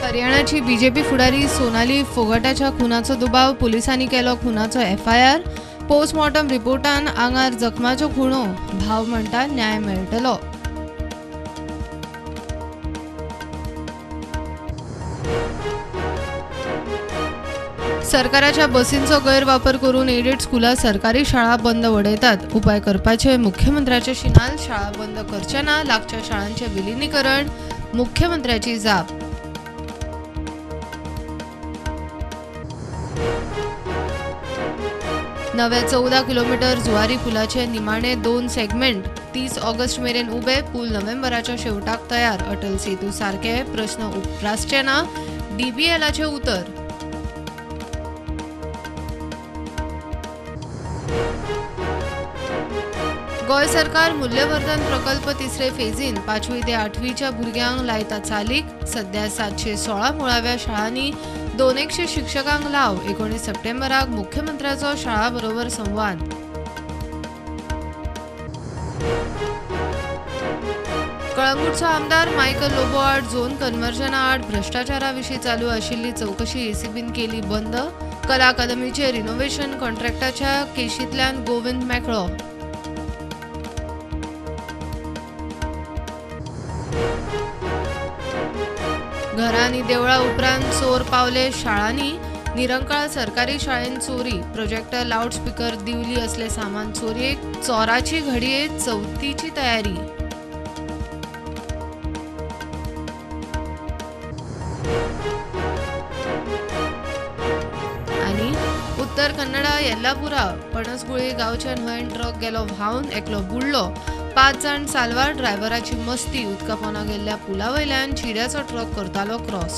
हरियाणाची BJP फुडारी सोनाली फोगटाच्या खुनाचो दुबाव, पुलिसांनी केलो खुनाचो एफआयआर. पोस्टमॉर्टम रिपोर्टान आंगार जखमाच्यो खुणो, भाव म्हणटा न्याय मेळटलो. सरकाराच्या बसींचो गैरवापर करून एडेड स्कुलां सरकारी शाळा बंद वडयतात. उपाय करपाचे मुख्यमंत्र्याचे शिनाल, शाळा बंद करचे ना, लागच्या शाळांचे विलिनीकरण, मुख्यमंत्र्याची जाप. नव्या 14 किलोमीटर जुवारी पुलाचे निमाणे 2 सेगमेंट 30 ऑगस्ट मेरेन उबे, पूल नोव्हेंबराच्या शेवटाक तयार. अटल सेतू सारके प्रश्न उप्रासचे ना, डीबीएलाचे उतर. गोंय सरकार मूल्यवर्धन प्रकल्प तिसरे फेजीन 5वी ते 8वीच्या भुरग्यांक लायता चालीक. सध्या 716 मुळाव्या शाळांनी 200 शिक्षकांक लाव. 19 सप्टेंबराक मुख्यमंत्र्याचो शाळा बरोबर संवाद. कळंगूटचो आमदार मायकल लोबो आड झोन कन्वर्जना आड भ्रश्टाचारा विशीं चालू आशिल्ली चवकशी एसीबीन केली बंद. कला अकादमीचे रिनोव्हेशन कॉन्ट्रॅक्टाच्या केशींतल्यान गोविंद मेकळो. घरां आनी देवळां उपरांत चोर पावले शाळांनी. निरंकाळ सरकारी शाळेंत चोरी, प्रोजेक्टर, लावडस्पीकर, दिवली असले सामान चोरयेक. चोराची घडये चवथीची तयारी. आनी उत्तर कन्नडा येल्लापुरा पणसगुळी गांवच्या न्हंयेन ट्रक गेलो व्हांवन, एकलो बुडलो, 5 जाण साल्वार. ड्रायव्हराची मस्ती, उदका पोंदा गेल्ल्या पुला वयल्यान चिऱ्याचो ट्रक करतालो क्रॉस.